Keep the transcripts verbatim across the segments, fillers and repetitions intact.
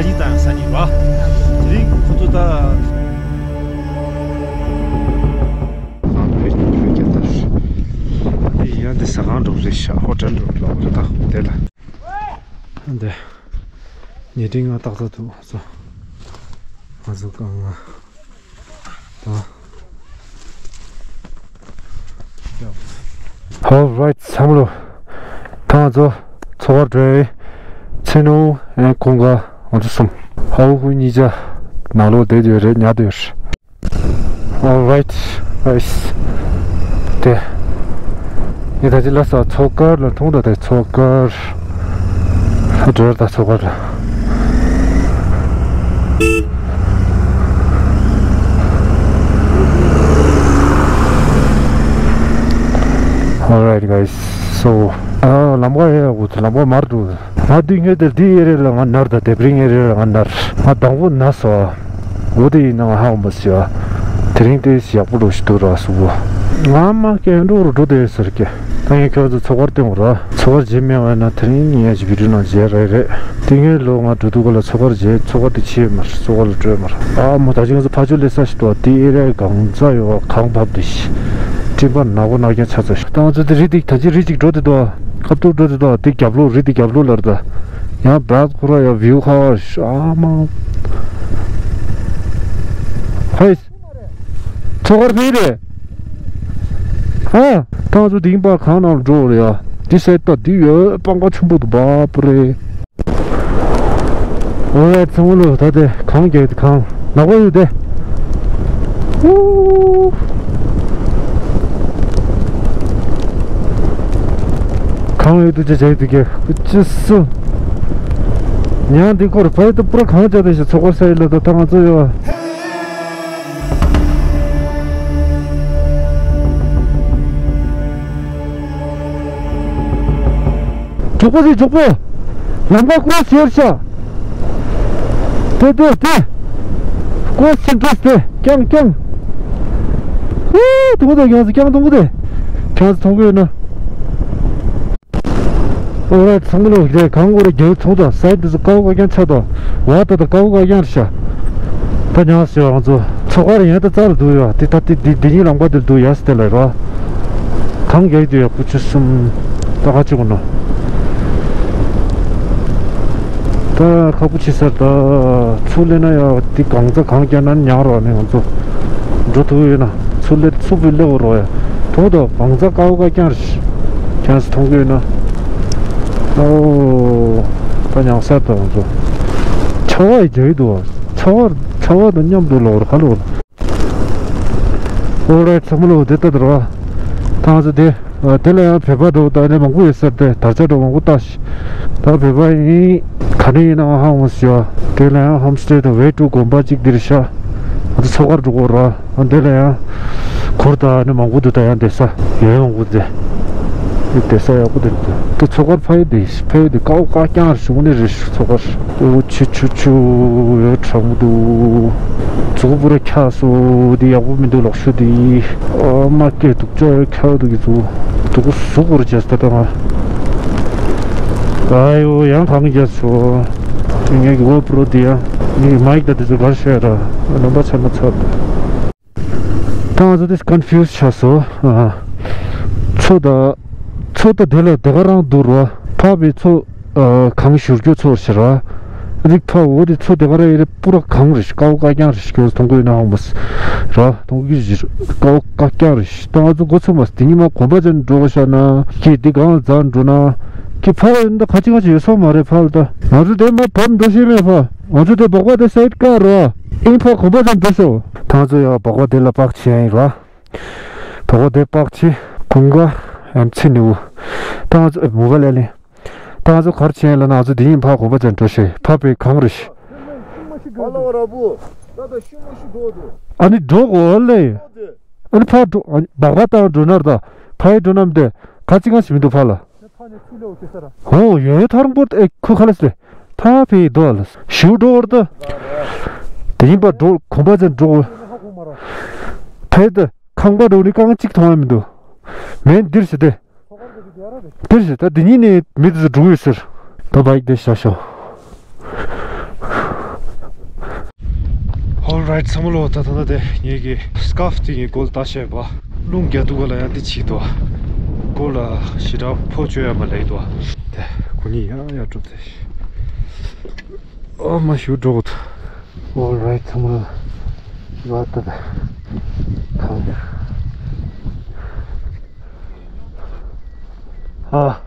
ཡིག་དང་ས་ཉིན་རོ། དེ་རིང་ཁོ་ཚོ་ད། ཡང་འདི་ཟ་ཁང་འགྲོ་རེད་ཤག་ཧོ་ཊེལ་འགྲོ་ལ་རེད་ད་དེ་ལ། འདི་ཉེ་འབྲིང་ང་ཏག་ཏག་འདུག་སོ། ང་ཚོ་གང་ང་། Alright, བསམ་བློ། ད་ང་ཚོ་ཚོགས་པར་འགྲོ་ཡི། ཚེ་ནུ་ཨན་ཁོང་ག་ང་ཚོ་གསུམ། ཧའུ་ཧུ་གཉིས་ཆ་ནང་ལོགས་བསྡད་ཡོད་རེད། ཉལ་བསྡད་ཡོད་རེད། Alright, guys. དེ། ངས་ད་ཅི་ལ་ས་ཚོགས་ཀར་ལ་མཐོང་ད་དེ་ཚོགས་ཀར། འགྲོ་ད་ཚོགས་ཀར་ལ། Alright, guys. So, ཨ་ལམ་ཁ་ཡག་པོ་ལམ་ཁ་མར་འགྲོ། ང་དུས་ངེས་དེར་འདི་ཨེ་རེད་ལ་ང་ནར་ད་དེབ་རིང་ཨེ་རེད་ལ་ང་ནར། ང་དང་པོ་ན་སོ། འོ་དེ་ཡིན་ན་ང་ཧ་གོ་མ་སོང་། དེ་རིང་དེ་ཡག་པོ་འགྲོ་ཞིག་འདུག་ར་སུ་བོ། ང་མ་སྐད་འགྲོ་རུ་འགྲོ་དེ་ཟེར་གི། ད་ངས་ཁྱོད་ཚོ་ཚོགས་ཀར་སྟོན་ར། ཚོགས་ཀར་རྗེས་མེད་བ་ན་དེ་རིང་ངས་ཅི་བི་ཌིའོ་ནང་མཇལ་རེ་རེད། དེ་ངའི་ལོ་ང་འགྲོ་དུས་ག་ལ་ཚོགས་ཀར་རྗེས་ཚོགས་ཀར་དེ་ཆེ་མར་ཚོགས་ཀར་ལ་སྤྲོད་མར། ཨ་མོ་ད་ཅི་ང་ཚོ་ཕ་ཆུ་ལེ་ས་ཞིག་འདུག་དེ་ཨེ་རེད་གང་ཚ་ཡོད་གང་བབ་དེ་ཤི། སྤྲིན་པ་ནག་པོ་ནག་རྐྱང་ཆ་ཚ་ཤི། ད་ང་ཚོ་དེ་རི་དེ་ད་ཅི་རི་གཅིག་འགྲོ་དེ་འདུག་ཁ་ཐུག་འགྲོ་དེ་འདུག་དེ་རྒྱབ་ལོགས་རི་དེ་རྒྱབ་ལོགས་ལར་ད། ཡང་བྲག་ཁོ་ར་ཡང་བིའུ་ཁ་བ་ཤ་མང་། ཧེ། ཚོ་གར་ཕེ་རེད། ཨ། ད་ང་ཚོ་དེང་པ་གང་ནང་འགྲོ་རེད་ཡ། འདི་སེ་ད་འདི་ཡོད་སྤང་ཁ་ཆུང་པོ་འདུག་བ་པ་རེད། འོ་ཡ་ཚང་མ་ལོ་ད་དེ་གང་རྒྱག་དེ་གང་ནག་པོ་ཡོད་དེ། ཨུ། གང་ཡོད་དུ་ཅི་བྱས་དུ་གེ་ཅི་སུ། ཉང་འདི་ཁོར་ཕ་ཡི་ཏུ་པུ་ར་གང་བྱ་དེ་ཞིག་ཚོགས་པ་སའི་ལ་ད་ད་ང་ཚོ་ཡོད། མགྱོགས་པོ་ཞིག་མགྱོགས་པོ། ལམ་ཁ་ཀོ་རོ་སི་ཡོད་ཤག་དེ་དེ་དེ། ཀོ་རོ་སི་འགྲོ་སྟེ་རྐྱང་རྐྱང་། ཧུ། དུང་དུ་རྐྱང་སུ་རྐྱང་དུང་དེ། རྐྱང་སུ་མཐོང་གི་ཡོད་ན། ཨོ་ར་ཚང་མ་ལོ་རེ་གང་གོ་རེ་རྒྱལ་ཚོང་དང་སའི་འདི་ཚོ་ཀའོ་ཀ་རྐྱང་ཆ་དང་བ་ད་ད་ཀའོ་ཀ་རྐྱང་རེད་ཤག་ད་ཉག་སེ་ང་ཚོ་ཚོ་ག་རེ་ཡང་ད་རྩ་ལ་འདུག་ཡོད་དེ་ད་དེ་འདི་འདི་གཉིས་ལམ་ཁ་འདིར་འདུག་ཡ་སི་དེ་ལ་ར། གང་རྒྱལ་དུ་ཡག་པོ་ཆུ་གསུམ་ད་ཁ་ཆུ་གོ་ནོ། ད་ཁག་པོ་ཆེ་སར་ད་ཚུར་ལེན་ན་ཡ་དེ་གང་ཚ་གང་རྒྱ་ན་ཉག་རོགས་ནས་ང་ཚོ་འགྲོ་ཐུབ་ཡོད་ན་ཚུར་ལེན་ཚུར་བུད་ལེ་འོ་རོགས་ཡ་ཐོག་ད་གང་ཚ་ཀའོ་ཀ་རྐྱང་རེད་ཤག་ཁྱེད་ཚོ་མཐོང་གི་ཡོད་ན། ཨོ། ད་ཉག་སར་ད་ང་ཚོ་ཆར་པ་ཡི་རྒྱ་ཡི་འདུག་ཆར་པ་ཆར་པ་དང་མཉམ་དུ་ལོག་ར་ཁ་ལོག་ར། ཨོ་རེད་ཚང་མ་ལོ་དེ་ལྟ་དུ་ར། ད་ང་ཚོ་དེ་དེ་ལ་ཡང་བོད་པ་འགྲོ་ད་ནི་མང་པོ་ཡོད་སར་དེ་དར་ཆ་འགྲོ་མང་པོ་ལྟ་ཤི། ད་བོད་པ་ཡིན་ག་ནས་ཡིན་ན་ཧ་མ་སི་ཡ། དེ་ལ་ཡང་ཧོམ་སྟེ་དང་ཝེ་ཀྲུ་དགོན་པ་གཅིག་འདིར་ཤག་ང་ཚོ་ཚོ་གར་འགྲོ་གོ་ར། ཨ་འདི་ལ་ཡང་གུར་དང་ནི་མང་པོ་འདུག་ད་ཡང་བསྡད་ས་ཡོད་མང་པོ་འདི། བསྡད་ས་ཡག་པོ་འདུག་དེ་ཚོ་གར་ཕ་ཡི་འདི་ཕ་ཡི་འདི་ཀའོ་ཀ་རྐྱང་རེད་ཤུགས་ནི་རེད་ཤུགས་ཚོ་གར། ཨོ་ཆུ་ཆུ་ཆུ་ཡོད་གྲང་མོ་འདུག་མཛུ་གུ་པུ་ར་འཁྱག་སོ་འདི་ཡག་པོ་མི་འདུག་ལོག་ཤུ་འདི། ཨ་མ་སྐད་སྡུག་ཅག་འཁྱག་འདུག་གི་མཛུ་གུ་ཟུག་གོ་ར་བྱས་ད་ད་ང་། ཨ་ཡོ་ཡང་གང་རྒྱ་ཆོ། ངས་གི་ཝོ་པྲོ་དེ་ཡང་ངས་མའིག་དང་དེ་ཚོ་གར་ཤོད་ར་ལམ་པ་ཆ་མ་ཚར། ད་ང་ཚོ་དེ་ཀོན་ཕིའུ་སི་ཆགས་སོ། ཨ། མཚོ་ད། མཚོ་ད་དེ་ལ་དེ་ག་རང་འདུག་ར་ཕ་བའི་མཚོ། ཨ། གང་བཞུར་རྒྱུ་མཚོ་ཞེ་ར། རིག་ཕ་འོ་དེ་མཚོ་དེ་ག་ར་ཡེ་རེ་པུ་ར་གང་རེ་ཀའོ་ཀ་རྐྱང་རེ་ཁྱོད་མཐོང་གི་ཡོད་ན་ཧོང་མ་སི་ར་མཐོང་གི་ཞིག་ཀའོ་ཀ་རྐྱང་རེ། ད་ང་ཚོ་འགོ་ཚུགས་མ་སི་དེ་ཉི་མ་གོམ་པ་ཅན་འགྲོ་ག་ཤ་ན་ཀྱེ་འདི་གང་ལ་འཛར་འགྲོ་ན་ཀྱེ་ཕ་ཡིན་ད་ཁ་ཅིག་ཁ་ཅིག་ཡོད་ས་མ་རེད་ཕ་ལ་ད་ང་ཚོ་དེ་མ་བབ་འགྲོ་ཤེས་མེད་ཕ་ང་ཚོ་དེ་སྦག་པ་དེ་སའིད་ཀ་རོ་ཨིན་ཕ་གོམ་པ་ཅན་འགྲོ་ཤོག་ད་ང་ཚོ་ཡ་སྦག་པ་དེ་ལ་པག་ཆེ་ཡིན་ར་སྦག་པ་དེ་པག་ཆེ་ཀུང་ག་ཨེམ་ཆི་ནིའུ་ད་ང་ཚོ་མུ་ག་ལེ་ལེ་ད་ང་ཚོ་གར་ཆེ་ཡིན་ལ་ན་ང་ཚོ་དེ་ཡིན་ཕ་གོམ་པ་ཅན་འགྲོ་ཤེས་ཕ་པའི་གང་རེ་ཤི། ཨ་ནི་འགྲོ་གོ་ལེ། ཨ་ནི་ཕ་འགྲོ་ཨ་ནི་སྦག་པ་བཏང་འགྲོ་ནར་ད་ཕ་ཡི་འགྲོ་ནམ་དེ་ག་ཅི་གང་ཞིག་མི་འདུག་ཕ་ལ། ཧོ་ཡོད་ཐར་འབོར་ཨེ་ཁུ་ཁ་ལ་སི་ཐ་ཕི་དོ་ལ་ཞུ་འགྲོ་བར་ད། དེ་ཡིན་པ་འགྲོ་གོམ་པ་ཅན་འགྲོ། ཕེ་ད་ཁང་པ་འགྲོ་ནི་རྐང་གཅིག་མཐོང་ཡ་མི་འདུག་མེད་འདིར་ཞི་དེ། དེར་ཞེ་ད་འདི་གཉིས་ནས་མི་དེ་ཚོ་འགྲོ་གི་ཟེར། ད་བ་ཡིག་དེ་བཞག་ཤོག Alright ཚང་མ་ལོ། ད་ད་ད་དེ་ངེད་ཀྱི་སི་ཀར་ཕི་དེ་ངའི་མགོ་ལ་བཏགས་བྱས་པ། རླུང་རྒྱག་དུས་ག་ལ་ཡང་འདི་བྱེད་འདུག་མགོ་ལ་ཞེ་དྲག་ཕོག་བཅོས་ཡ་མ་ལེགས་འདུག་དེ་ཁོ་གཉིས་ཡང་ཡར་འགྲོ་དེ། ཨ་མ་ཞུ་འགྲོ་གི་འདུག Alright ཚང་མ་ལོ། ད་ད་ད་གང་། ཨ།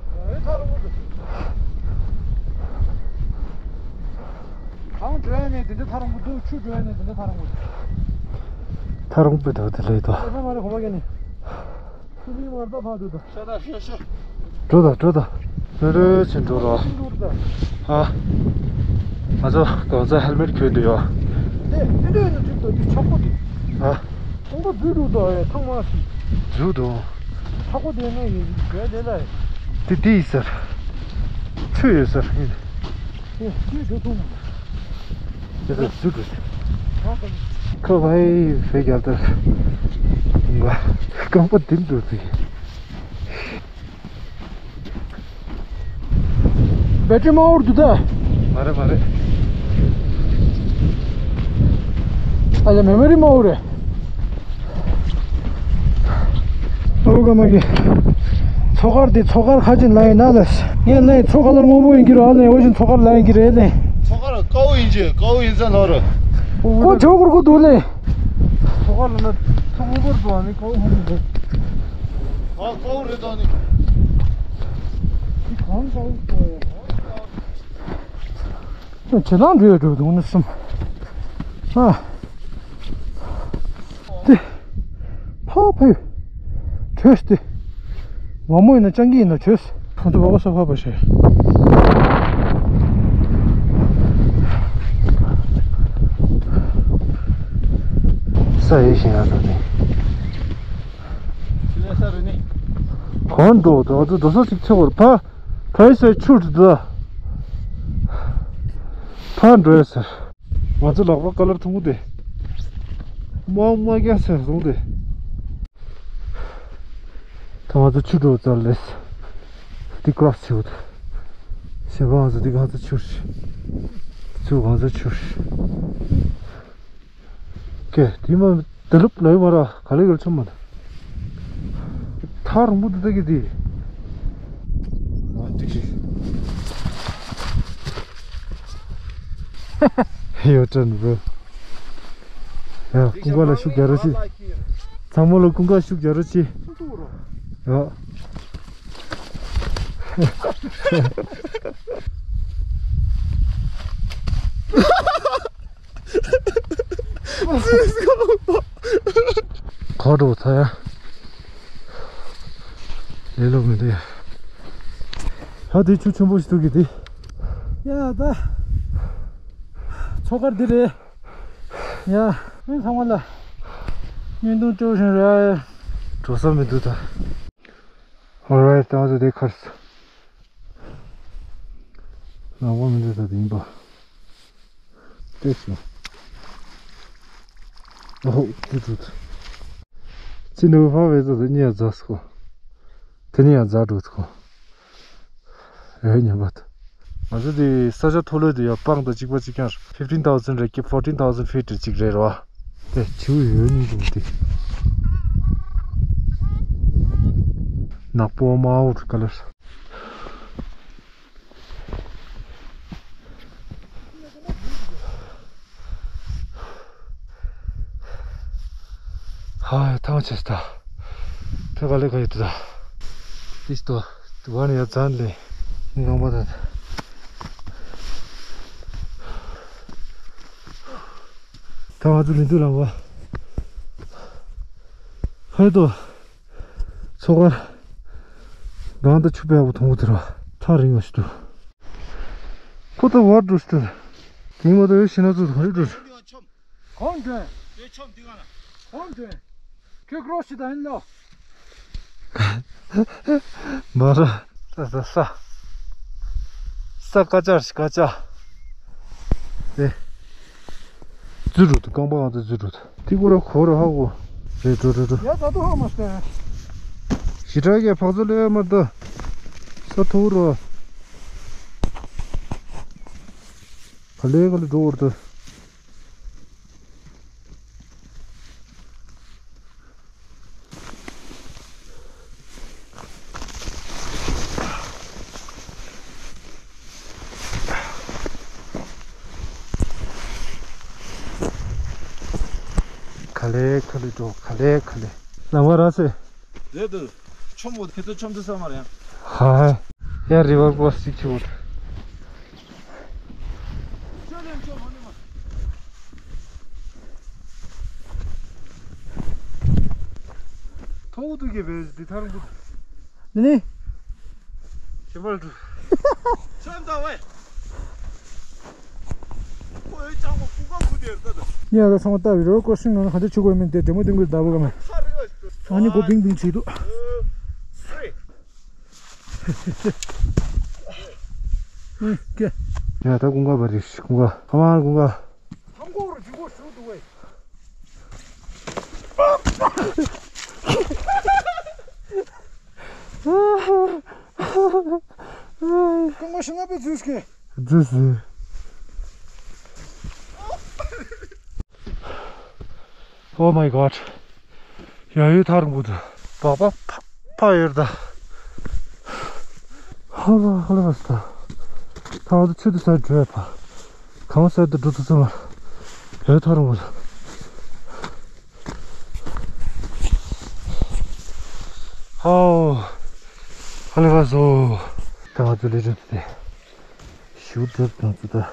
གངས་འགྲོ་ཡ་ནས་དེ་འདྲ་ཐག་རིང་པོ་འདུག་ཆུ་འགྲོ་ཡ་ནས་དེ་འདྲ་ཐག་རིང་པོ་འདུག་ཐག་རིང་པོ་འདུག་དེ་ལས་འདུག་ཨེ་ས་མ་རེད་གོ་མ་ག་ནི། སུ་མི་མར་པ་ཕ་འདུག་ད། ཤ་ད་ཤ་ཤ། འགྲོ་ད་འགྲོ་ད། རེ་རེ་བཞིན་འགྲོ་རོགས། ཤིན་ཏུ་རེད་ད། ཨ། ང་ཚོ་གང་ཚ་ཧེལ་མེད་གྱོན་འདུག་ཡོད། དེ་དེ་འདྲ་ཡིན་ན་འགྲིག་ད་འདི་ཆག་པོ་དེ། ཨ། ཁོང་པ་འཛུལ་འགྲོ་ད་ཨེ་ཐང་མ་ཞིག་འཛུལ་འགྲོ། ཆག་པོ་དེ་ནས་ཡིན་བས་དེ་ལ། དེ་དེ་ཡིན་ཟེར། ཆུ་ཡོད་ཟེར་ཡིན། དེ་དེ་འགྲོ་ཐུབ་མ། དེ་ལ་འཛུལ་འགྲོ་ཟེར། ཁ་བའི་བེ་རྒྱལ་དར། རྐང་པ་དེ་འགྲོ་ཟེར། བེ་ཊི་རི་མང་པོ་འདུག་ད། མ་རེད་མ་རེད། ཨ་ལ་མེ་མོ་རི་མང་པོ་རེད། ཨོ་ག་མ་གི། མཚོ་དཀར་དེ་མཚོ་དཀར་ཁ་ཅན་ལ་ཡིན་ན་ལ། ངས་ལ་མཚོ་ཁ་ལར་སྔོན་པོ་ཡིན་གྱི་རེད་ཨ་ལ་འོ་བཞིན་མཚོ་དཀར་ལ་ཡིན་གྱི་རེད་ལ། མཚོ་དཀར་དཀར་པོ་ཡིན་གྱི་དཀར་པོ་ཡིན་ས་ལོ་རེད། ཁོ་ཇོ་གུར་གུ་འདུག་ལེ། མཚོ་དཀར་ལ་ན་མཚོ་སྔོན་པོར་འདུག་ཨ་ནི་དཀར་པོ་སྔོན་པོ་འདུག་ཨ་དཀར་པོ་རེད་ད་ནི། དེ་གང་དཀར་པོ་འདུག་ཨ། ཇེ་ལང་འགྲོ་ཡ་འགྲོ་འདུག་ནི་སེམས། ཨ། དེ། ཕ་ཕུ། བྲོས་ཏེ། བ་མོ་ཡིན་ན་སྤྱང་ཀི་ཡིན་ན་བྲོས། ཁོང་ཚོ་བ་བ་ས་ཕ་ཕ་བྱས། ས་ཡེ་ཤེས་ཡ་འགྲོ་ནི། ཁོང་འགྲོ་འགྲོ་འགྲོ་འགྲོ་ས་ཅིག་ཆེ་བར་ཕ། ཕ་ཡི་སའི་ཆུ་དེ་དག་ཕར་འགྲོ་ཡ་ཟེར། ང་ཚོ་ལག་པ་ཀ་ལར་ཐུང་ངུ་དེ། མ་མ་རྒྱ་ཟེར་བཟུང་དེ། ད་ང་ཚོ་ཆུ་འགྲོ་ཙར་ལེས། འདི་ཀྲོ་སི་བྱེད་དགོས། ཞེས་པ་ང་ཚོ་འདི་གང་ཚོ་ཆུ་རེད། ཚུར་གང་ཚོ་ཆུ་རེད། ཀེ། དེ་མ་དེ་ལུབ་ལ་ཡོད་མ་ར་ག་ལེ་ག་ལེ་ཆོམ་མ། ཐག་རིང་པོ་འདུག་ད་གི་དེ། ཨ་ཏི་ཤི། ཡོ་ཏྲན་བོ། ཡ་ཀུན་དགའ་ལ་ཤུགས་རྒྱག་རོགས་བྱེད། ཚང་མ་ལ་ཀུན་དགའ་ཤུགས་རྒྱག་རོགས་བྱེད། ཡ། ག་འགྲོ་ཚ་ཡ། ལེ་ལོ་མི་འདུག་ཡ། ཧ་དེ་ཆུ་ཆེན་པོ་ཞིག་འདུག་གི་དེ། ཡ་ད། མཚོ་དཀར་འདི་རེད། ཡ། ཨེ་ཚང་མ་ལ། བརྙན་ཐུང་སྤྲོ་བཞིན་རེད། འགྲོ་ས་མི་འདུག་ད། Alright ད་ང་ཚོ་དེ་ཁར། ལག་པ་མི་འདུག་ད་དེ་ཡིན་པ། ལྟོས་སོང་། ཨོ་ཧོ་དེ་འདུག་ཅི་ནུ་ཕ་བེ་ཙོ་དེ་གཉིས་ཡ་རྫ་སོ། དེ་གཉིས་ཡ་རྫ་འགྲོ་ཐུག་ཨེ་ཉམས་པ་དང་། ང་ཚོ་དེ་ས་ཆ་མཐོ་ལོས་དེ་ཡ་སྤང་དང་གཅིག་པ་གཅིག་རྐྱང་རེད། fifteen thousand རེད་ཀྱི་fourteen thousand feet རེད་གཅིག་རེད་རོ། དེ་བྱིའུ་ཡོད་ནི་འདུག་དེ། ནག་པོ་དམར་པོ་ཀ་ལར། ཧ་ཐང་ཆད་ད། ཐེ་ག་ལེ་ག་ཡོད་ད། ཏིས་ཏོ། ཝ་ནི་ཡ་ཙན་ལེ། ངང་པ་ད། ད་ང་ཚོ་མི་འདུག་ལ་བ། ཧེ་ཏོ། མཚོ་ཁར། རང་ད་ཆུ་བེ་བ་མཐོང་གི་དེ་ར། ཐག་རིང་བ་ཞིག་འདུག་ཁོ་ད་བར་འགྲོ་ཞིག་འདུག་དེ་མ་གཏོགས་ཡོད་ཤི་ན་ཚོ་ག་རེ་འགྲོ། གོང་འགྲོ། གོང་འགྲོ། ཁྱོད་ཀྲོ་ཞིག་ད་ཡིན་ལོ། མ་ར། ས་ས་ས། ས་ཀ་ཅར་ཞིག་ཀ་ཅ། དེ། རྫུ་རུ་དུ་རྐང་པ་ང་ཚོ་རྫུ་རུ་དུ། ཏི་ཀུ་ར་ཁོ་ར་ཧ་གོ། རེད་འགྲོ་འགྲོ་འགྲོ། ཡ་ད་དུ་ཧ་མ་སྟེ། ཞི་དྲག་གི་ཕག་ཚོ་ལས་མ་ད། ས་ཐུ་རོ། ག་ལེ་ག་ལེ་འགྲོ་བར་དུ། ག་ལེ་ག་ལེ་འགྲོ། ག་ལེ་ག་ལེ། ལམ་བར་ར་སེ། རེད་འདུག་ཆོམ་འོ་ཁྱེད་ཚོ་ཆོམ་དུ་ས་མ་རེད་ཡང་། ཧ་ཧ། ཡ་རི་བར་ཀོ་སི་ཅིག་ཆུ་བོ། ཐོག་ཏུ་གི་བེ་འདི་ཐར་འགུ། ནི་ནི། ཁྱད་པར་དུ། ཆོམ་ད་ཝེ། ཁོ་ཡོད་ཅང་མོ་ཀུ་ཀ་ཀུ་དེར་ད་ད། ཉེ་ར་ཚང་མ་ལྟ་བའི་རོ་ཀོ་ཤིང་ནང་ཁ་ཆེ་ཆུ་གོ་མིན་ཏེ་དེ་མོ་དེང་གི་ཟླ་བོ་ག་མེ། ཨ་ནི་གོ་པིང་པིང་བྱེད་དུ། ཨུ་ཀེ། ཡ་ད་ཀུན་དགའ་བ་རེད་ཀུན་དགའ་ཨ་མ་ཀུན་དགའ། ཧམ་གོ་རུ་ཇུ་གོ་ཞུ་འདུག་བས། ཀུན་དགའ་ཤི་ན་པའི་ཇུས་ཀེ། ཇུས། Oh my god. ཡ་ཡོད་ཐར་འགུ་དུ། བག་པ་ཕ་ཕ་ཡོད་ད། ཧ་ལ་ཧ་ལ་བ་སྟ། ཐང་དུ་ཆུ་དུ་ས་འགྲོ་ཡ་ཕ། གང་ས་དུ་འགྲོ་དུ་ཚུ་མ། ཡོད་ཐར་འགུ་དུ། ཧའོ། ཧ་ལ་བ་སོ། ད་ང་ཚོ་ལས་རིམ་དེ། ཞུ་གྲབས་དང་ཚུ་ད།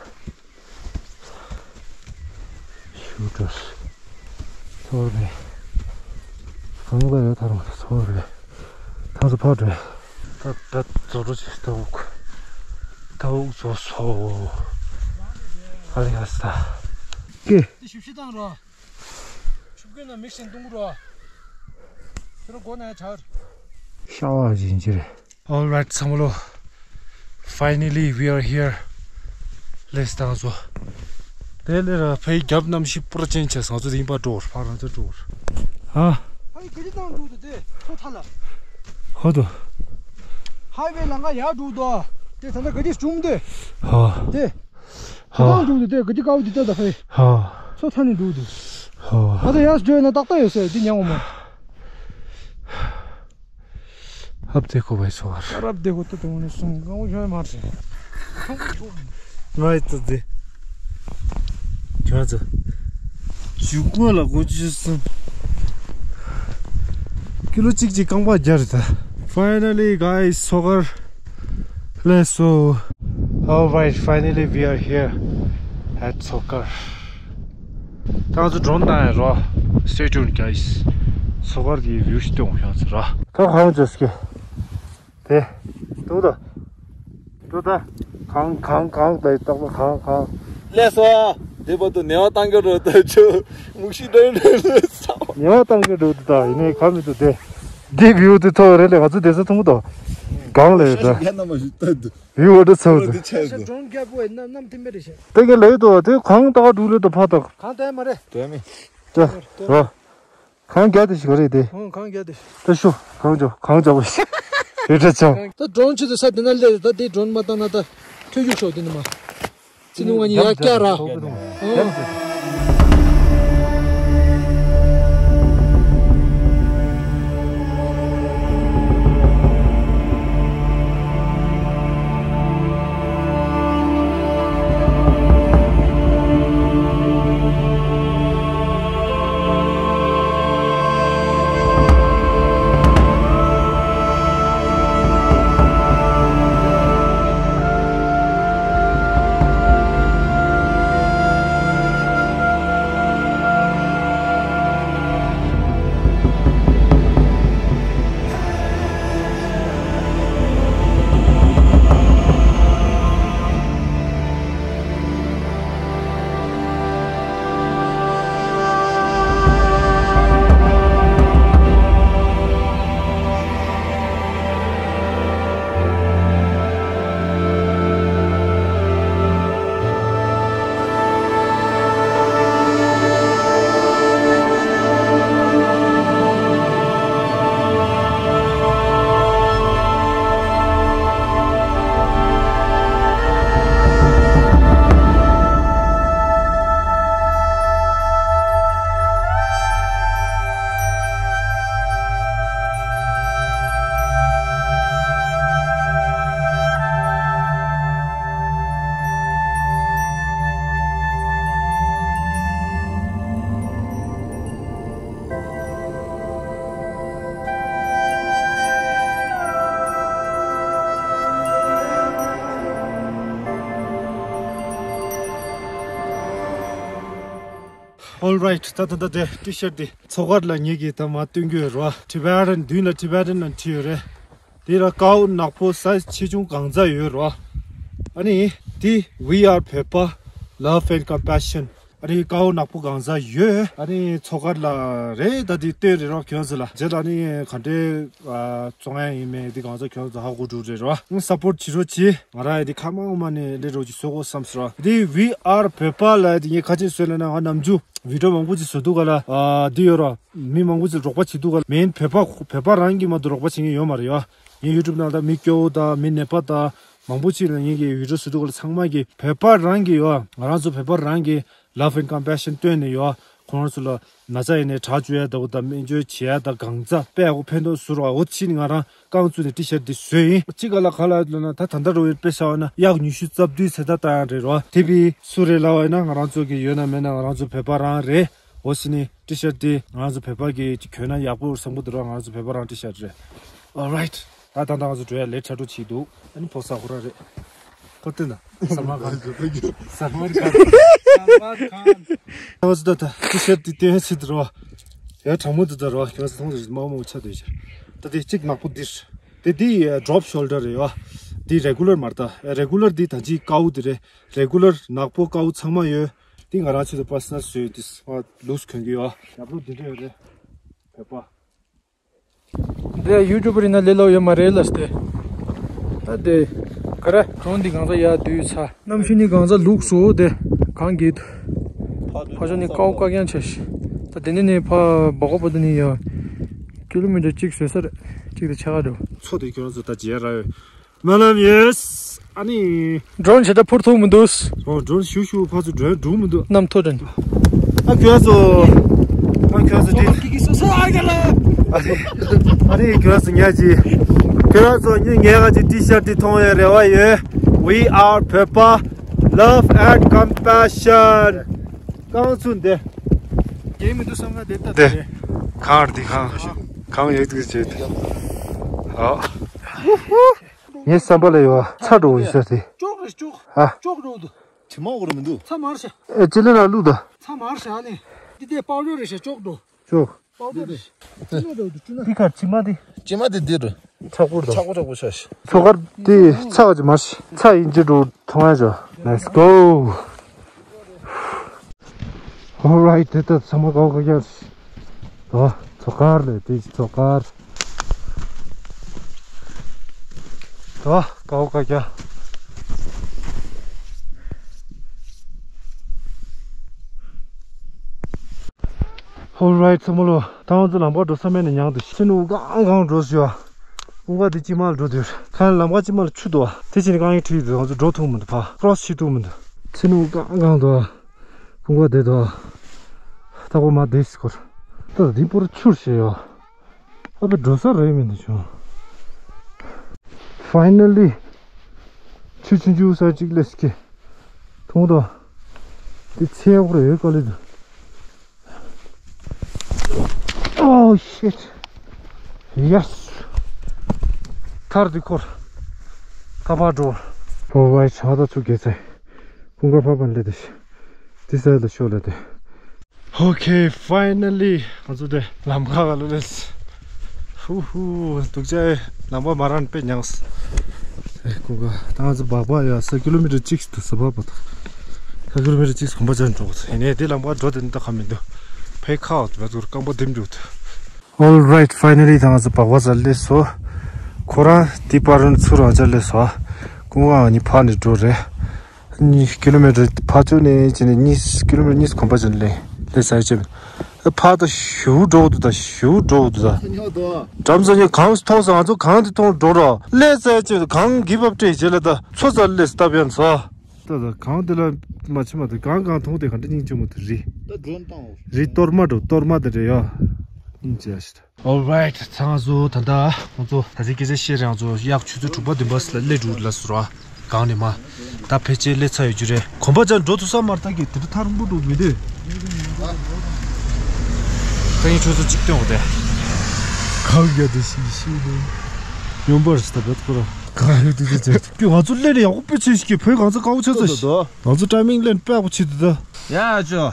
ཞུ་གྲབས། ཚོར་བས། གང་ལ་ཡོད་ཐར་མ་ཚོར་བས། ཐང་སུ་ཕག་འགྲོས། ད་ད་ཚོ་རུ་ཅིག་ད་འུག་ད་འུག་ཚོ་སོ། ཨ་ལི་ཡ་ས། ཀེ། དེ་ཞིབ་ཞིབ་བཏང་རོགས། ཆུབ་ཀུན་ན་མིག་ཤིན་གཏོང་གི་རོགས། ཁྱོད་རང་སྒོ་ན་ཆར། ཤ་བ་བཞིན་གྱི་རེད། Alright ཚང་མ་ལོ། Finally we are here. ལེས་དང་བཟོ། དེ་ལས་ར་ཕའི་རྒྱབ་རྣམ་ཤེས་པོར་ཅན་ཆེ་སང་ཚོ་རིང་པ་འགྲོ་བར་ཕར་རང་ཚོ་འགྲོ་བར། ཧ། ཕའི་ག་ཅི་དང་འགྲོ་དུ་དེ་ཚོ་ཐ་ལ། ཧོ་དུ། ཧའི་ཝེ་ལང་ཀ་ཡར་འགྲོ་དོ། དེ་ད་ལྟ་ག་ཅི་བྱུང་དེ། ཧ། དེ། ཧ། ཚོ་ཐང་འགྲོ་དུ་དེ་ག་ཅི་དཀའ་བོ་དེ་ལྟ་ད་ཕའི། ཧ། ཚོ་ཐ་ནི་འགྲོ་དུ། ཧ། ང་ཚོ་ཡར་འགྲོ་ན་ཏག་ཏག་ཡོད་ཟེར་དེ་ཉང་འོ་མ། ཧབ་དེ་ཁོ་བའི་སོ་བར། རབ་དེ་ཁོ་ཏུ་དུང་ནས་སོང་གང་བོ་ཡོད་མ་རེད། ང་ཡི་ཏུ་དེ། ཁྱོད་ཚོ། ཞུ་ཀོ་ལ་གོ་ཅི་སོང་། ཀི་ལོ་གཅིག་གཅིག་རྐང་པ་རྒྱ་རེད་ད། Finally guys, Sogar. Let's go. Alright, finally we are here at Sogar. ད་ང་ཚོ་ཌོ་རོན་བཏང་ཡ་རོ། Stay tuned guys. སོ་གར་གྱི་བིའུ་ཞིག་སྟོན་ཡོང་ཚེ་ར། ད་གང་བྱས་ཀྱི། དེ། ཏུ་ད། ཏུ་ད། གང་གང་གང་ད་ཏག་ཏག་གང་གང་། ལས་སོ། དེ་བར་དུ་ནེ་བ་བཏང་གི་རོ་ད་ཆུ། མུག་ཤི་ཌོན་ཌོན་ལས་སོ། ནེ་བ་བཏང་གི་འགྲོ་དུ་ད་ཡིན་ནའི་ག་མི་འདུག་དེ། འདི་བིའུ་དེ་ཐོག་རེད་ལས་ང་ཚོ་དེ་ཚོ་མཐོང་གི་འདུག་གང་ལས་ད། ཡ་ན་མ་ཞུ་ད་འདུག་བིའུ་འོ་འདྲ་ཚ་བོ་འདུག་ཌོན་རྒྱབ་པོ་ནམ་ནམ་ཐིམ་པ་རེད་ཤག་དེ་ག་ལས་དོ་དེ་གང་ཏག་འགྲོ་ལས་དོ་ཕ་ཏག་གང་ལྟར་མ་རེད། དོན་མེད། ད་རོ། གང་རྒྱ་དེ་ཞིག་རེད་དེ། ཨང་གང་རྒྱ་དེ་ཞིག་ད་ཤོ་གང་ཅོ་གང་ཅོ་བ་ཞིག་རེད་ད་ཅང་། ད་ཌོན་ཆུ་དེ་ས་དེ་ན་ལས་ད་དེ་ཌོན་མ་བཏང་ན་ད་ཐོས་རྒྱུ་ཤོག་དེ་ནི་མ། ཚི་ནུ་ང་ཉི་ཡ་ཀྱ་ར། ཨང་། Alright, ད་ད་ད་དེ་ཊི་ཤར་ཊི་འདི་མཚོ་མཁར་ལ་ངེད་ཀྱིས་ད་མར་སྟོན་གྱི་ཡོད་རེད་བ། Tibetan། མདུན་ལ་Tibetan་ལ་བྲིས་ཡོད་རེད། དེ་ལ་ཀའོ་ནག་པོ་སའི་ཛི་ཆེ་ཆུང་གང་ཚ་ཡོད་རེད་བ། ཨ་ནི་དེ་We Are བོད་པ། Love and Compassion། ཨ་ནི་ཀའོ་ནག་པོ་གང་ཚ་ཡོད། ཨ་ནི་མཚོ་མཁར་ལ་རེད། ད་དེ་སྟོན་རེད་རོགས་ཁྱོད་ཚོ་ལ། རྗེས་ལ་ཨ་ནི་ག་འདྲའི་ཨ་བཙོང་ཡ་ཡིན་མིན་དེ་གང་ཚ་ཁྱོད་ཚོ་ཧ་གོ་འགྲོ་རེད་རོགས། སཔོརྚ་བྱེད་རོགས་གྱིས། ང་རང་ཡ་དེ་ཁ་མང་མ་ནས་སླེབས་རོགས་གྱིས། བཟོ་དགོས་བསམ་སོང་རོགས། དེ་We Are བོད་པ་ལ་དེ་ངས་ག་ཅིག་བཟོས་ལབ་ན། ང་ནམ་རྒྱུན་བི་ཌིའོ་མང་པོ་ཅིག་བཟོ་དུས་ག་ལ་ཨ་དེ་ཡོད་རོགས། མི་མང་པོ་ཅིག་རོགས་པ་བྱེད་དུས་ག་ལ་མིན་བོད་པ་བོད་པ་རང་གིས་མ་གཏོགས་རོགས་པ་བྱེད་མཁན་ཡོད་མ་རེད་ཡ། ངའི་ཡུ་ཊུབ་ནང་ད་མི་སྐྱོ་བོ་དང་མི་ནད་པ་དང་མང་པོ་ཅིག་ལ་ངེད་ཀྱིས་བི་ཌིའོ་བཟོ་དུས་ག་ལ་ཚང་མ་གིས་བོད་པ་རང་གིས་ཡོད། ང་རང་ཚོ་བོད་པ་རང་གིས་Love and Compassion སྟོན་ནས་ཡོད། ཁོང་རང་ཚོ་ལ་ན་ཚ་ཡིན་ནའི་དྲག་བཅུག་ཡ་ལྟ་བུ་དང་སྨན་བཅོས་བྱེད་ཡ་དང་གང་ཚ་དཔེ་ཡག་པོ་ཕན་ཐོགས་བཟོ་རོགས། འོ་ཕྱིན་ང་རང་རྐང་བཙུགས་ནས་ཊི་ཤར་ཊི་འདི་བཟོས་ཡིན། གཅིག་ག་ལ་ག་ལ་ལབ་ན་ད་ད་ལྟ་རུ་དཔེ་བཞག་པ་ན་གཡག་ཉི་ཤུ་རྩ་བདུན་ཚེ་ད་བཏང་ཡ་རེད་རོ། དེ་བི་སུ་རེད་ལབ་པ་ཡིན་ན་ང་རང་ཚོ་གི་ཡོད་ན་མེད་ན་ང་རང་ཚོ་བོད་པ་རང་རེད། འོ་ཕྱིན་ནི་ཊི་ཤར་ཊི་འདི་ང་རང་ཚོ་བོད་པ་གི་གྱོན་ན་ཡག་པོ་བཟང་པོ་འདུག་ར། ང་རང་ཚོ་བོད་པ་རང་ཊི་ཤར་ཊི་རེད། Alright། ད་ད་ད་ང་ཚོ་འགྲོ་ཡ་ལས་ཁྲ་ཁྲོ་བྱེད་འདུག་ཨ་ནི་ཕོ་ས་ཁོ་ར་རེད། ཁོ་སྟོན་ད། ས་མ་ཁང་། ས་མ་ཁང་། ས་མ་ཁང་། ཨ་ཙི་ད་ད་ཊི་ཤར་ཊི་འདི་སྟོན་ཕྱིན་འདུག་རོ། ཡ་གྲང་མོ་འདུག་ད་རོ། ཁྱོད་ཚོ་མཐོང་ཚོ་མ་མོ་ཆ་འདུག་ཤག་ད་དེ་གཅིག་ནག་པོ་འདི་རེད། དེ་འདི་ཌོབ་ཤོལ་ཌར་རེད་ཡ། འདི་རེ་གུ་ལར་མ་རེད་ད། རེ་གུ་ལར་འདི་ད་ཅི་ཀའོ་འདི་རེད། རེ་གུ་ལར་ནག་པོ་ཀའོ་ཚང་མ་ཡོད། འདི་ང་རང་ཆེད་དུ་པར་སོ་ནལ་བཟོས་འདི་ང་ལུགས་གོན་གི་ཡོད། ཡག་པོ་འདི་འདྲ་ཡོད་རེད། བོད་པ། འདི་ཡུ་ཊུབ་པར་ཡིན་ན་ལས་སླ་པོ་ཡོད་མ་རེད་ལབ་སྟེ། ད་དེ་ག་རེ་གྲོང་འདི་གང་ཚ་ཡར་བསྡུས་ཚར། གནམ་གཤིས་ནི་གང་ཚ་ལུགས་སོ་དེ་གང་གི་འདུག་ཕ་ཤ་ནི་ཀའོ་བཀག་རྐྱང་ཆེ་ཤི། ད་དེ་ནས་ནི་ཕ་སྦག་སྦག་པོ་དེ་ནི་ཡ་ཀི་ལོ་མི་ཊར་གཅིག་བཟོས་ས་རེད། གཅིག་དང་ཕྱེད་ཀ་འགྲོ། མཚོ་དེ་ཁྱོད་རང་ཚོ་ད་རྗེས་ར་ཡོད། སྨོན་ལམ་ཡོད། ཨ་ནི། ཌོ་རོན་བྱེད་ད་འཕུར་ཐུབ་མི་འདུག་ཨོ་ཌོ་རོན་ཞུ་ཞུ་ཕར་ཚུར་འགྲོ་འགྲོ་མི་འདུག་གནམ་མཐོ་དྲན། ཨ་ཁྱོད་ཚོ། ཨ་ཁྱོད་ཚོ་དེ། ཨ་ནི་ཁྱོད་ཚོ་ཉལ་གྱི། ཁྱོད་ཚོ་ཉིན་ངའི་ག་ཅིག་ཊི་ཤར་ཊི་འདི་མཐོང་བའི་རེ་བ་ཡོད། We are བོད་པ། Love and Compassion། རྐང་ཚུགས་འདི། རྒྱན་མི་འདུག་བསམ་ན་དེ་ལྟ་དེ། གང་འདི་གང་། གང་ཡག་ཏུ་བྱེད་དེ། ཨ། ངའི་བསམ་པ་ལ་ཡོད་ཚ་འགྲོ་ཡོད་ས་དེ། ཅོག་རེད་ཅོག་ཨ། ཅོག་འགྲོ་འདུག་དྲི་མ་འོར་མི་འདུག་ཚ་མར་ཤ། ཨེ་ཅི་ལི་ན་བླུག་ད། ཚ་མར་ཤ་ནི། འདི་དེ་པའུ་ཌར་རེད་ཤ་ཅོག་འགྲོ། ཅོག་པའུ་ཌར་རེད་ཤ། ཅི་ན་འགྲོ་འདུག་ཅི་ན། འདི་གར་དྲི་མ་དེ། དྲི་མ་དེ་འདི་རུ། ཚ་པོ་འདུག་ཚ་པོ་ཚ་པོ་ཤ་ཤ། ཚོ་གར་དེ་ཚ་བ་ཅི་མར་ཤ། ཚ་ཡིན་ཅི་འགྲོ་མཐོང་ཡ་ཅོ། Let's go། Alright། དེ་ལྟར་ཚང་མ་ཀའོ་ཀ་རྒྱག་དོ། ཚོ་ཀར་ལས་དེ་ཚོ་ཀར། དོ་ཀའོ་ཀ་རྒྱག Alright། ཚང་མ་ལོ། ད་ང་ཚོ་ལམ་ཁ་འགྲོ་ས་མེད་ནས་མྱངས་འདུག་ཕྱི་ནུབ་གང་གང་འགྲོ་ཞུ་བ། ཀུན་དགའ་དེ་དཀྱིལ་མ་ལ་འགྲོ་དུས། ཁ་ལམ་ཁ་དཀྱིལ་མ་ལ་ཆུ་འདུག་བ། དེ་ཕྱིན་རྐང་གཡས་ཁྲིད་དུས་ང་ཚོ་འགྲོ་ཐུབ་མི་འདུག་ཕ་ཀྲོ་སི་བྱེད་ཐུབ་མི་འདུག་ཕྱི་ནུབ་གང་གང་འདུག་བ། ཀུན་དགའ་དེ་འདུག་བ། ད་གོ་མ་དེ་སྐོར། ད་འདི་པོར་ཆུར་ཞེས་ཡོད། ཨ་ཕའི་འགྲོ་ས་རེད་མི་འདུག་བྱུང་། Finally། ཆུ་ཆུང་ཆུང་ས་གཅིག་སླེབས་ཀྱི། མཐོང་དོ། དེ་ཚེ་ཡག་པོ་རེད་དཀའ་ལས་འདུག Oh shit. Yes. ཐར་དེ་འཁོར། ཐ་མ་འགྲོ། ཕོ་བའི་ཆ་ད་ཚུགས་དགེ་ཚེ། ཀུན་དགའ་ཕ་པན་ལེ་དེ། དེ་སའི་ལ་ཤོག་ལེ་དེ། Okay, finally. ང་ཚོ་དེ་ལམ་ཁ་ག་ལ་ལེས། ཧུ་ཧུ། འདུག་ཅག་ལམ་ཁ་མ་རན་དཔེ་མྱངས། ཨེ་ཀུན་དགའ་ད་ང་ཚོ་སྦག་སྦག་ཡ་ས་ཀི་ལོ་མི་ཊར་གཅིག་ཏུ་ས་བབ་པ་དང་། ས་ཀི་ལོ་མི་ཊར་གཅིག་གོམ་པ་བརྒྱབ་འགྲོ་གི་ཡིན་ནའི་དེ་ལམ་ཁ་འགྲོ་དེ་འདི་ཁ་མི་འདུག་ཕའི་ཁ་འོག་ཏུ་བ་ཚུར་རྐང་པ་ལྡེམ་འགྲོ་དུ། Alright, finally. ད་ང་ཚོ་སྦག་སྦག་ས་ལེས་སོ། ཁོ་རང་དེ་པར་རུ་ཚུར་རང་ཅག་ལེས་སོ། ཀུན་དགའ་ང་གཉིས་ཕར་ནས་འགྲོ་རེད། གཉིས་ཀི་ལོ་མི་ཊར་ཕར་ཚུར་ནས་བྱས་ནས་གཉིས་ཀི་ལོ་མི་ཊར་གཉིས་གོམ་པ་བྱས་ནས་ལེ་ལེ་ས་ཡ་བྱས། ཕར་ད་ཞུ་འགྲོ་འདུག་ད་ཞུ་འགྲོ་འདུག་ད། འགྲམ་ས་ཉོ་གང་མཐོང་ས་ང་ཚོ་གང་དེ་མཐོང་འགྲོ་རོགས་ལེ་ས་ཡ་བྱས་གང་གི་བབ་སྤྲད་བྱས་ལ་ད་ཚོ་ས་ལེ་སྟབས་ཡང་ཚོ། ད་ད་གང་དེ་ལ་མ་ཕྱི་མ་ད་གང་གང་མཐོང་དེ་གང་འདྲ་སྙིང་རྗེ་མོ་དེ་རི། ད་ཌོན་བཏང་འོ། རི་གཏོར་མ་འགྲོ་གཏོར་མ་དེ་རེད་ཡ། སྙིང་རྗེ་ཞིག Alright། ཚང་ཚོ་ད་ལྟ་ཁོང་ཚོ་ད་ལྟའི་སྐད་ཆ་བཤད་རེད། ང་ཚོ་གཡག་ཆུ་ཚོད་དྲུག་པ་བདུན་པ་ལ་སླེབས་འགྲོ་ལ་ཟུར་བ་གང་ནས་མ་ད་ཕལ་ཆེར་སླེབས་ཚར་ཡོད་རྒྱུ་རེད། གོམ་པ་བརྒྱབ་འགྲོ་ཐུབ་ས་མ་རེད། ད་གི་དེ་འདྲ་ཐག་རིང་པོ་འགྲོ་མི་འདུག་ད་ཡིན་ཆུ་ཚོད་གཅིག་སྟོན་འོ་དེ་གང་རྒྱ་དེ་ཤི་ཤི་དེ་ཡོང་པར་ཞིག་ད་བད་ཁོ་ར་གང་ཡོད་དུ་ཅེ་ཅེ་ང་ཚོ་སླེབས་ནས་ཡག་པོ་དཔེ་ཆེ་ཞིག་གི་བོད་གང་ཚ་དཀའ་བོ་ཆགས་ཚ་ཞིག་ང་ཚོ་ཊའི་མིང་ལེན་དཔེ་ཡག་པོ་བྱེད་དུ་ད་ཡ་ཅོ།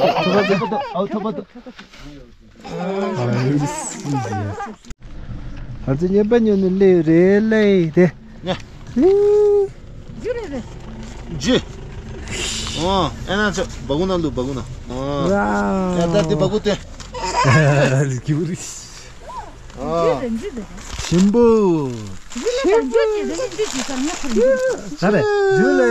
ཐོབ་པ་ཐོབ་པ་ཐོབ་པ་ཨའོ་ཐོབ་པ་ཐོབ། ཨ་ཙི་ཉན་པ་ཉན་ནི་ལེ་རེད་ལེ་དེ། ཉ། ཇུ་རེད་རེད། ཇུ། ཨོ་ཨེ་ན་ཚོ་སྦ་ཁུག་ནང་ལུ་སྦ་ཁུག་ནང་། ཨོ། ཡ་ད་དེ་སྦ་ཁུག་སྟེ། ལི་ཀི་བུ་རི། ཨོ། ཇུ་རེད་ཇུ་རེད། ཞིམ་པོ། ཇུ་ལེ་དང་ཇུ་ཅི་རེད་ཇུ་ཅི་ཟེར་ན་ཁོ་རེད། ད་རེད་ཇུ་ལེ་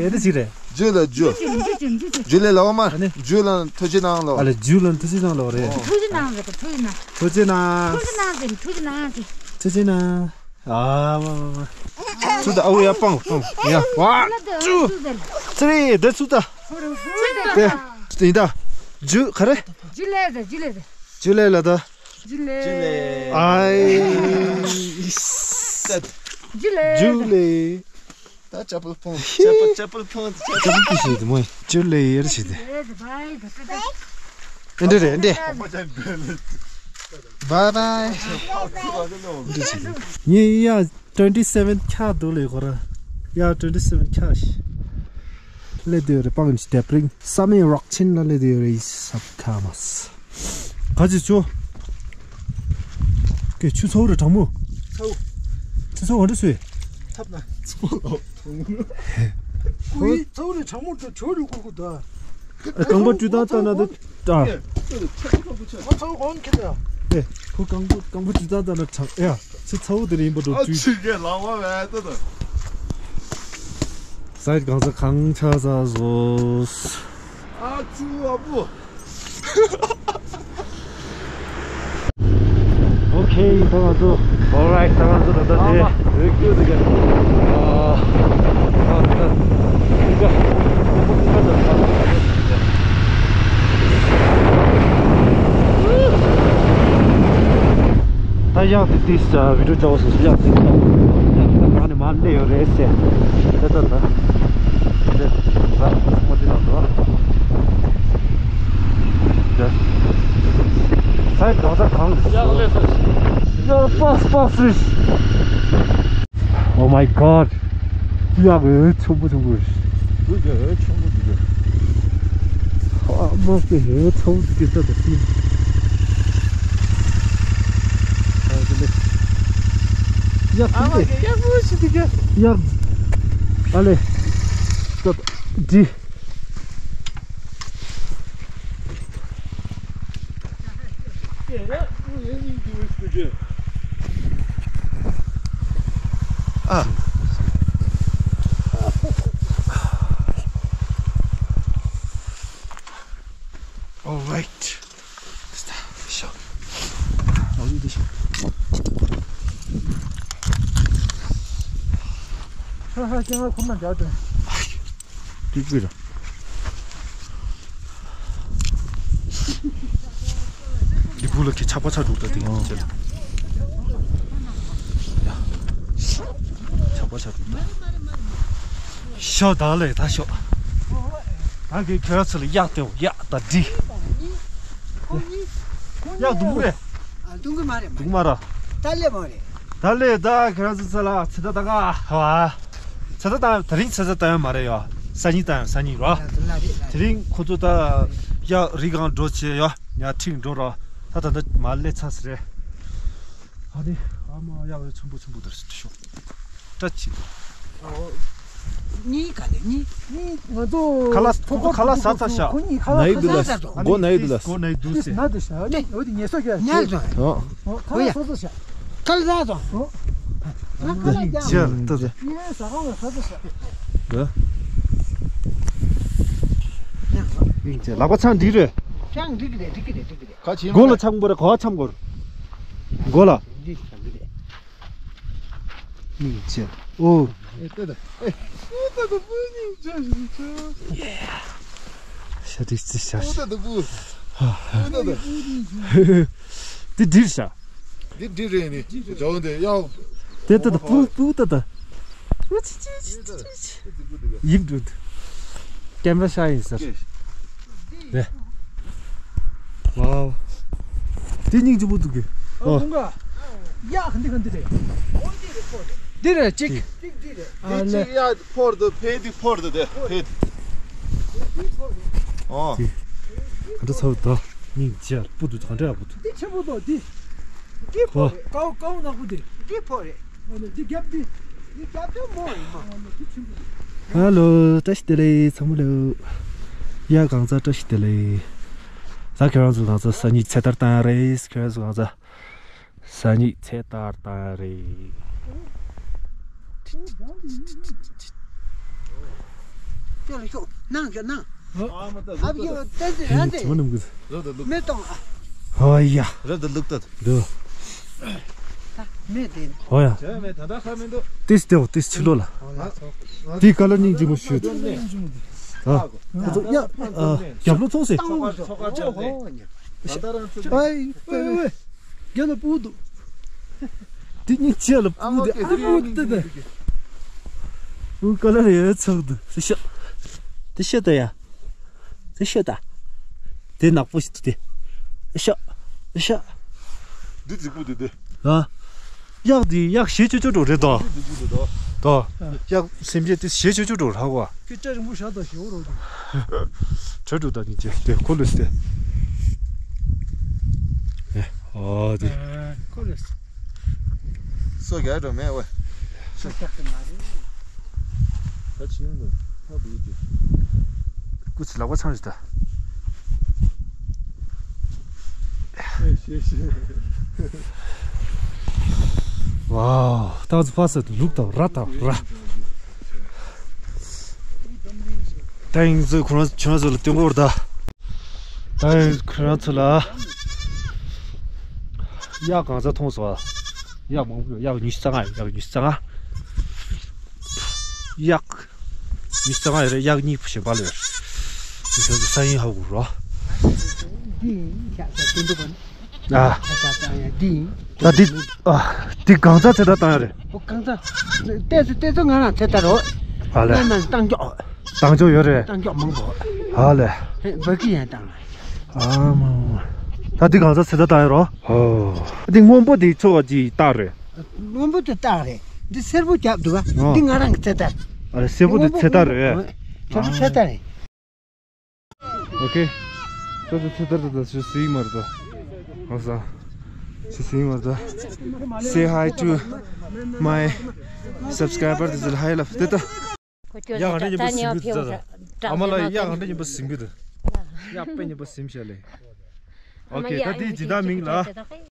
ཨེ་ད་ཅི་རེད། ཇུ་ལེ་ཇུ། ཇུ་ཅི་ཇུ་ཅི་ཇུ་ཅི། ཇུ་ལེ་ལ་བ་མ། ཨ་ནི། ཇུ་ལ་ཐུགས་རྗེ་གནང་ལོ། ཨ་ལེ་ཇུ་ལ་ཐུགས་རྗེ་གནང་ལོ་རེད། ཐུགས་རྗེ་གནང་རེད་ཐུགས་རྗེ་གནང་། ཐུགས་རྗེ་གནང་། ཐུགས་རྗེ་གནང་ཟེར་ཐུགས་རྗེ་གནང་ཟེར། ཐུགས་རྗེ་གནང་། ཨ་མ་མ་མ། ཚུར་ད་ཨ་ཝེ་ཡ་སྤང་སྤང་ཡ་ཝ་ཅུ་ཚི་རི་དེ་ཚུར་ད། དེ་དེ་ད་ཇུ་ག་རེ། ཇུ་ལེ་ཟེར་ཇུ་ལེ་ཟེར། ཇུ་ལེ་ལ་ད། ཇུ་ལེ། ཨའི། ཇུ་ལེ། ཇུ་ལེ། ད་ཅ་པལ་ཕོང་། ཅ་པལ་ཅ་པལ་ཕོང་། ཅ་པལ་ཏི་ཤི་དེ་མོ། ཇུ་ལེ་ཡར་ཤི་དེ། ཨེ་འདྲ་རེད་ཨེ་འདྲ། བའི་བའི། ངས་ཡ་twenty seven ཁྱག་འདུག་ལེ་ཁོ་ར། ཡ་twenty seven ཁྱག་ཤི། སླེབས་དུས་རེད་པང་ཅི་དེ་པྲིང་ས་མེ་རོག་ཆིན་ལ་སླེབས་དུས་རེད་སབ་ཁ་མ་སི། ག་ཅི་ཆོ། ཀེ་ཆུ་ཚ་བོ་རེད་གྲང་མོ། ཚ་བོ། ཆུ་ཚ་བོ་འདྲ་སུས། ཐབ་ན། ཚ་བོ་ལོ། ཀུ་ཡི་ཚ་བོ་རེད་གྲང་མོ་འགྲོ་ཆོ་རེད་ཀུ་ཀུ་ད། རྐང་པ་བཀྲུས་སྟངས་ལྟ་ན་ད། ཨ། ཨ་ཚ་བོ་གོན་ཁྱེད་ད། ཨེ། ཁོ་རྐང་པ་རྐང་པ་བཀྲུས་སྟངས་ལྟ་ན་གྲང་ཨེ་ཡ། ཆུ་ཚ་བོ་དེ་རེད་ཡིན་པ་འགྲོ་ཨ་བཀྲུས། ཆུ་གེ་ལ་བ་བས་ད་ད། སའིཌ་གང་ས་གང་ཆ་ས་བཟོས། ཨ་ཆུ་བ་པོ། ཨོ་ཁེ། ད་ང་ཚོ། ཨོ་རའིཊ། ད་ང་ཚོ་ད་ལྟ་དེ་རེད་ཀྱི་འདུག་ག་ཨ་ཨ་ད་ད་ད་ད་ད། ད་ཡག་དེ་དེ་ས་བི་ཌིའོ་བྱ་བ་སོ་སོ་ཡག་དེ་ད་ད་ད་ནི་མ་སླེབས་ཡོད་རེད་ཟེར། ད་ད་ད་དེ་ད་མོ་དེ་ན་འགྲོ། ད་ས་གང་ས་གང་། ཡག་སླེབས་སོང་། ཡག་པགས་པགས་རེད། Oh my God. ཡག་ཨེ་ཆོམ་པོ་ཆོམ་པོ་རེད། ཨེ་ཆོམ་པོ་འདུག་ག་ཨ་མ་ཀེ་ཧེ་ཚ་བོ་དེ་ལྟ་དང་སྲིད། ཨ་དེ་ལས། ཡག་ཨ་མ་ཀེ་ཡག་པོ་ཞིག་འདུག་ག་ཡག་ཨ་ལེ། སྟོད། འདི། ཨ། All right. ཤོག་ཨ་འདི་ཤོག་ཧ་ཧ་ཀྱང་ཁོ་ན་འདྲ་དེ། འདི་བུ་ལ་ཁྱེད་ཆག་པ་ཆག་འདུག་ད་དེ་ཨོ། ཁྱེད་ལ། ཡ། ཆག་པ་ཆག་འདུག་ད། ཤོག་ད་ལས་ད་ཤོག་ང་གིས་ཁྱོད་རང་ཚོ་ལ་གཡག་སྟེར་འོ། གཡག་དང་འབྲི། གཡག་སྡུག་མོ་རེད། ཨ། སྡུག་གི་མ་རེད། སྡུག་མ་ར། ད་ལས་མ་རེད། ད་ལས་ད་ཁྱོད་རང་ཚོ་ཚ་ལ་ཚེ་ད་ད་ག་བ། ཚེ་ད་ད་དེ་རིང་ཚེ་ད་ད་ཡོད་མ་རེད་ཡོ། སང་ཉིན་ད་ཡོད། སང་ཉིན་རོ། ལ་རེད་ལ་དེ་རེད། རིང་ཁོ་ཚོ་ད་གཡག་རི་སྒང་འགྲོ་བྱས་ཡོ། ཉ་ཁྲིད་འགྲོ་རོ། ད་ད་ད་མ་ལས་ཚ་སི་རེད། ཨ་ནི་ཨ་མ་གཡག་ཡོ་ཆེན་པོ་ཆེན་པོ་དེར་ཤོག་བཀྲ་ཆེ། གཉིས་ག་ལེ་གཉིས། གཉིས་ང་ཚོ་ཁ་ལག་ཁོ་ཁོ་ཁ་ལག་ཟ་ཚར་ཤག་ཁོ་གཉིས་ཁ་ལག་ན་ཡི་དུ་ལ། ཁ་ལག་ཟ་ཚར། སྒོ་ན་ཡི་དུ་ལ། སྒོ་ན་ཡི་དུ་ཟེར། ན་དུ་ཤག་འོ་དེ་ངལ་གསོ་རྒྱག་ཉལ་སོང་། ཨོ། ཁ་ལག་ཟ་ཚར་ཤག་ཁ་ལག་ཟ་ཚར་ཤག་ང་ཁ་ལག་རྒྱག་ཅི་ལྟ་ཟེར། ངའི་ཟ་ཁང་ལ་ཟ་ཚར་ཤག་ལག་པ་འཆང་འགྲིག་རེད། འཆང་འགྲིག་གི་རེད། འགྲིག་གི་རེད། འགྲིག་གི་རེད། ག་ཆེན་མགོ་ལ་འཆང་དགོས་རེད། ག་འཆང་དགོས་རེད། མགོ་ལ། འདི་འཆང་གི་རེད། མིག་ཅེ། ཨོ། ཨེ་ལྟ་ད། ཨེ། ཨེ་ལྟ་ད་པུ་ནིང་ཅེ་ཞིག་ཅེ། ཤ་དྲིས་ཅི་ཤ། ཨོ་ལྟ་ད་པུ། ཨོ་ལྟ་ད། དེ་འདྲིར་ཤ། འདི་འདྲི་རེད་ནི། ཇོ་འདི་ཡའོ། དེ་ལྟ་ད་པུ་པུ་ལྟ་ད། ཨུ་ཅི་ཅི་ཅི་ཅི་ཅི། ཡིབ་འགྲོ་འདུག་ཀེམ་ར་ཤ་ཡིན་ཟེར། རེད། ཝའོ། དེ་སྙིང་རྗེ་པོ་འདུག་གི། ཨོ། ཨོ། གཡག་འདི་ག་འདི་རེད། འདི་རེད་གཅིག་འདི་རེད། གཅིག་འདི་རེད། ཨ་ལེ། གཡག་ཕོར་དུ་ཕེ་འདི་ཕོར་དུ་དེ་ཕེ། ཨོ། ག་འདྲ་ཚ་བོ་ད། སྙིང་རྗེ་པོ་འདུག་ག་འདྲ་ཡག་པོ་འདུག་འདི་ཆེན་པོ་དོ་འདི། འདི་ཕོར་རེད། ཀའོ་ཀའོ་ནག་པོ་འདི། འདི་ཕོར་རེད། འདི་རྒྱབ་འདི། འདི་རྒྱབ་ཏུ་མོ་ཡིན་མ། ཧ་ལོ། བཀྲ་ཤིས་བདེ་ལེགས་ཚང་མ་ལོ། ཡ་གང་ཚ་བཀྲ་ཤིས་བདེ་ལེགས། ད་ཁྱོད་རང་ཚོ་གང་ཚ་སང་ཉིན་ཚེ་ཐར་བཏང་རེད། ཁྱོད་རང་ཚོ་གང་ཚ་སང་ཉིན་ཚེ་ཐར་བཏང་རེད། ཁྱོད་ལ་ཤོག་ནང་ཁྱོད་ནང་། ཨ་བི་ཡོ་ཏན་ཏན་ར་ཏེ། མེ་གཏོང་ཨ། ཧོ་ཡ། ར་ཏེ་ལུག་ཏ། འདུག་མེ་དེ། ཧོ་ཡ། ཏེ་ཏེ་ཏེ་ཏེ་ཕྱི་ལོགས་ལ། ཏེ་ཀ་ལ་སྙིང་རྗེ་མོ་ཞུ། ཨ། ཡ། རྒྱབ་ལོག་ཚོང་ཟེར། ཨའི། རྒྱ་ལ་སྤུ་འདུག་དེ་གཉིས་ཆེ་ལ་སྤུ་དེ་ཨ་སྤུ་དེ་དེ། སྤུ་ཀ་ལ་རེ་ཚག་འདུག་ཤ། དེ་ཤ་ད་ཡ། དེ་ཤ་ད། དེ་ནག་པོ་ཞིག་འདུག་དེ། ཤ། ཤ། འདི་རྫིག་པོ་འདུག་དེ། ཨ། གཡག་འདི་གཡག་ཞེ་ཅོ་ཅོ་འགྲོ་རེད་དོ། འདི་རྫིག་པོ་འདུག་དོ། དོ། གཡག་སེམས་ཅན་དེ་ཞེ་ཅོ་ཅོ་འགྲོ་ར་བ། ཁྱོད་སྐྲ་རིང་པོ་བཞག་དང་ཞེ་བོ་རོ་དེ། གྲ་འགྲོ་ད་ནི་ཅེ་དེ་ཁོ་ལུས་ཏེ། ཨོ་དེ། ཁོ་ལུས། སོ་རྒྱག་འགྲོ་མེད་ཝེ། སོ་རྒྱག་གི་མ་རེད། ད་ཕྱིན་འདུག་ཧོ་དེ་དེ། སྐུ་ཚེ་ལག་པ་ཚང་རེད་ད། ཤེས་ཤེས། ཝའོ། ཏང་ཙི་ཕ་སད་ལུག་དང་ར་དང་ར། ཏང་ཙི་ཁོ་རང་ཁྱོད་ཚོ་ལ་སྟོན་གོ་ར་ད། ཏང་ཁོ་རང་ཚོ་ལ། གཡག་གང་ཚ་མཐོང་སོང་ཨ། གཡག་མང་པོ་ཡོད། གཡག་ཉི་ཤུ་རྩ་ལྔ་ཡོད། གཡག་ཉི་ཤུ་རྩ་ལྔ། གཡག་ཉི་ཤུ་རྩ་ལྔ་ཡོད་རེད། གཡག་གཉིས་པོ་ཞིག་བ་ལ་ཡོད། ཁྱོད་ཚོ་ས་ཡིན་ཧ་གོ་རོ། འདི་ཡིན་ཤག་ས་ཀུན་འདུག་པ། ཨ། ད་ད་ད་ཡ་འདི་ཡིན། ད་འདི་ཨ། འདི་གང་ཚ་ཚེ་ད་བཏང་ཡ་རེད། ཨོ་གང་ཚ། ཏེ་ཚོ་ཏེ་ཚོ་ང་རང་ཚེ་ད་རོ། ཨ་ལེ། ང་ནང་བཏང་འཇོག་བཏང་འཇོག་ཡོད་རེད། བཏང་འཇོག་མང་པོ། ཨ་ལེ། ཧེ་བ་ཀི་ཡང་བཏང་ལ། ཨ་མ། ད་འདི་གང་ཚ་ཚེ་ད་བཏང་ཡ་རོ། ཨོ། འདི་སྔོན་པོ་འདི་ཚོ་ག་ཅིག་བཏགས་རེད། སྔོན་པོ་དེ་བཏགས་རེད། འདི་སེར་པོ་རྒྱབ་འདུག་ག་ཨོ། འདི་ང་རང་གི་ཚེ་ད། ཨ་ལེ་སེར་པོ་འདི་ཚེ་ད་རེད། སེར་པོ་ཚེ་ད་རེད། Okay. ད་ད་ད་ད་ད་ཞུ་སྲིད་མར་ད། ཨོ་ས། ཞུ་སྲིད་མར་ད། Say hi to my subscriber. This is hi love. ད་ད། ཡག་ག་འདྲ་ཡིན་པ་ཟིན་གི་ད། ཨ་མ་ལ་ཡག་ག་འདྲ་ཡིན་པ་ཟིན་གི་ད། ཡག་དཔེ་ཉིན་པ་ཟིན་ཤ་ལེ། Okay. ད་དེ་ཇི་ལྟར་མིང་ལ།